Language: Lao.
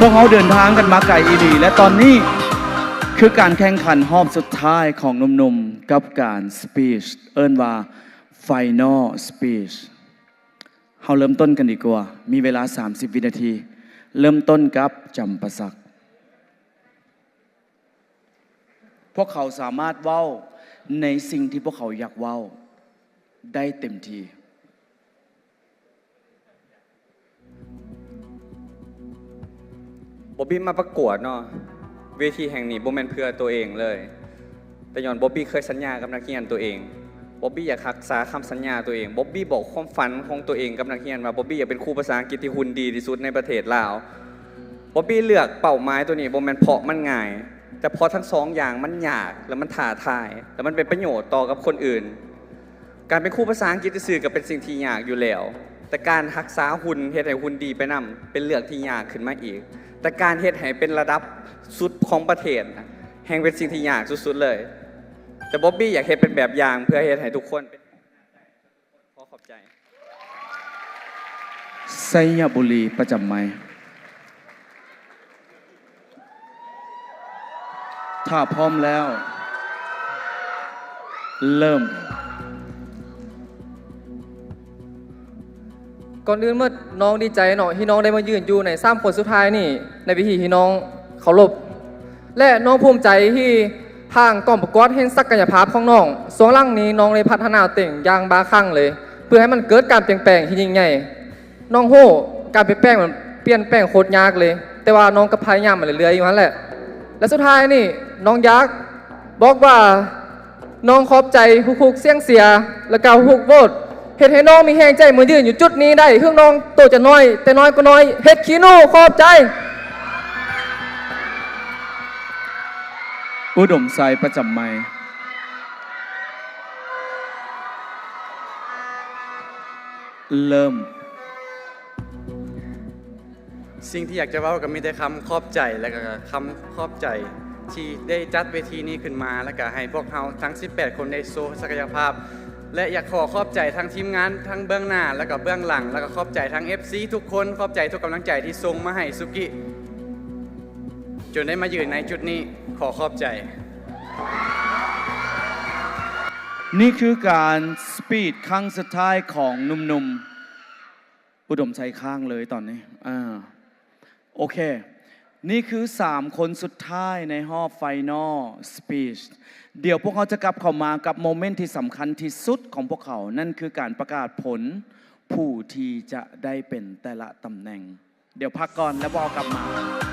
ພວກເຮົາເດີນທາງກັນມາໄກອີ່ຫຼີ ແລະ ຕອນນີ້ຄືການແຂ່ງຂັນຮອບສຸດທ້າຍຂອງໜຸ່ມໆ ກັບການ speech ເອີ້ນວ່າ Final Speech. ເຮົາເລີ່ມຕົ້ນກັນດີກວ່າ. ມີເວລາສາມສິບວິນາທີ. ເລີ່ມຕົ້ນກັບ ຈຳປາສັກ. ພວກເຂົາສາມາດເວົ້າໃນສິ່ງທີ່ພວກເຂົາຢາກເວົ້າໄດ້ເຕັມທີ່. ບອບບີ້ມາປະກວດເນາະ ເວທີແຫ່ງນີ້ບໍ່ແມ່ນເພື່ອຕົວເອງເລີຍ, ແຕ່ຍ້ອນບອບບີ້ເຄີຍສັນຍາກັບນັກຮຽນຕົວເອງ. ບອບບີ້ຢາກຮັກສາຄຳສັນຍາຕົວເອງ. ບອບບີ້ບອກຄວາມຝັນຂອງຕົວເອງກັບນັກຮຽນວ່າ ບອບບີ້ຢາກເປັນຄູພາສາອັງກິດທີ່ຫຸ່ນດີທີ່ສຸດໃນປະເທດລາວ. ບອບບີ້ເລືອກເປົ້າໝາຍຕົວນີ້ບໍ່ແມ່ນເພາະມັນງ່າຍ, ແຕ່ເພາະທັງສອງຢ່າງມັນຍາກ ແລະ ມັນທ້າທາຍ ແລະ ມັນເປັນປະໂຫຍດຕໍ່ກັບຄົນອື່ນ. ການເປັນຄູພາສາອັງກິດຊື່ໆກໍເປັນສິ່ງທີ່ຍາກຢູ່ແລ້ວ, ແຕ່ການຮັກສາຫຸ່ນ ເຮັດໃຫ້ຫຸ່ນດີໄປນຳ ເປັນເລື່ອງທີ່ຍາກຂຶ້ນມາອີກ, ແຕ່ການເຮັດໃຫ້ເປັນລະດັບສຸດຂອງປະເທດນະ ແຮ່ງເປັນສິ່ງທີ່ຍາກສຸດໆເລີຍ. ແຕ່ບອບບີ້ຢາກເຮັດເປັນແບບຢ່າງ ເພື່ອເຮັດໃຫ້ທຸກຄົນເປັນ ຂໍຂອບໃຈ. ໄຊຍະບູລີ ປະຈຳໄມ. ຖ້າພ້ອມແລ້ວ ເລີ່ມ. ກ່ອນອື່ນໝົດ ນ້ອງດີໃຈເນາະ ທີ່ນ້ອງໄດ້ມາຢືນຢູ່ໃນສາມຄົນສຸດທ້າຍນີ້ ໃນເວທີທີ່ນ້ອງເຄົາລົບ ແລະ ນ້ອງພູມໃຈທີ່ທາງກອງປະກວດເຫັນສັກກະຍະພາບຂອງນ້ອງ. ຊ່ວງຫຼັງນີ້ນ້ອງໄດ້ພັດທະນາຕົວເອງຢ່າງບ້າຄັ້ງເລີຍ ເພື່ອໃຫ້ມັນເກີດການປ່ຽນແປງທີ່ຍິ່ງໃຫຍ່. ນ້ອງຮູ້ ການປ່ຽນແປງມັນປ່ຽນແປງໂຄດຍາກເລີຍ, ແຕ່ວ່ານ້ອງກໍພະຍາຍາມມາເລື້ອຍໆຢູ່ຫັ້ນແຫຼະ. ແລະ ສຸດທ້າຍນີ້ ນ້ອງຢາກບອກວ່າ ນ້ອງຂອບໃຈທຸກໆສຽງເຊຍ ແລະ ກໍທຸກໂຫວດ ເຮັດໃຫ້ນ້ອງມີແຮງໃຈມາຢືນຢູ່ຈຸດນີ້ໄດ້. ເຖິງນ້ອງໂຕຈະນ້ອຍ ແຕ່ນ້ອຍກໍນ້ອຍ ເຮັດຂີ້ໜູ. ຂອບໃຈ. ອຸດົມໄຊ ປະຈຳໄມ. ເລີ່ມ. ສິ່ງທີ່ຢາກຈະເວົ້າກໍມີແຕ່ຄຳຂອບໃຈ ແລະ ກໍຄຳຂອບໃຈທີ່ໄດ້ຈັດເວທີນີ້ຂຶ້ນມາ ແລະ ກໍໃຫ້ພວກເຮົາທັງສິບແປດຄົນໄດ້ໂຊສັກກະຍະພາບ ແລະ ຢາກຂໍຂອບໃຈທັງທີມງານ ທັງເບື້ອງໜ້າ ແລະ ກໍເບື້ອງຫຼັງ ແລະ ກໍຂອບໃຈທັງ ເອັຟຊີ ທຸກຄົນ. ຂອບໃຈທຸກກຳລັງໃຈທີ່ສົ່ງມາໃຫ້ສຸກິ ຈົນໄດ້ມາຢືນໃນຈຸດນີ້. ຂໍຂອບໃຈ. ນີ້ຄືການສະປີດຄັ້ງສຸດທ້າຍຂອງໜຸ່ມໆ. ອຸດົມໄຊຄ້າງເລີຍຕອນນີ້. ເອີ ໂອເຄ ນີ້ຄືສາມຄົນສຸດທ້າຍໃນຮອບ Final Speech. ດຽວພວກເຮົາຈະກັບເຂົ້າມາກັບໂມເມັນທີ່ສຳຄັນທີ່ສຸດຂອງພວກເຂົາ, ນັ້ນຄືການປະກາດຜົນຜູ້ທີ່ຈະໄດ້ເປັນແຕ່ລະຕຳແໜ່ງ. ດຽວພັກກ່ອນ ແລ້ວພວກເຮົາກັບມາ.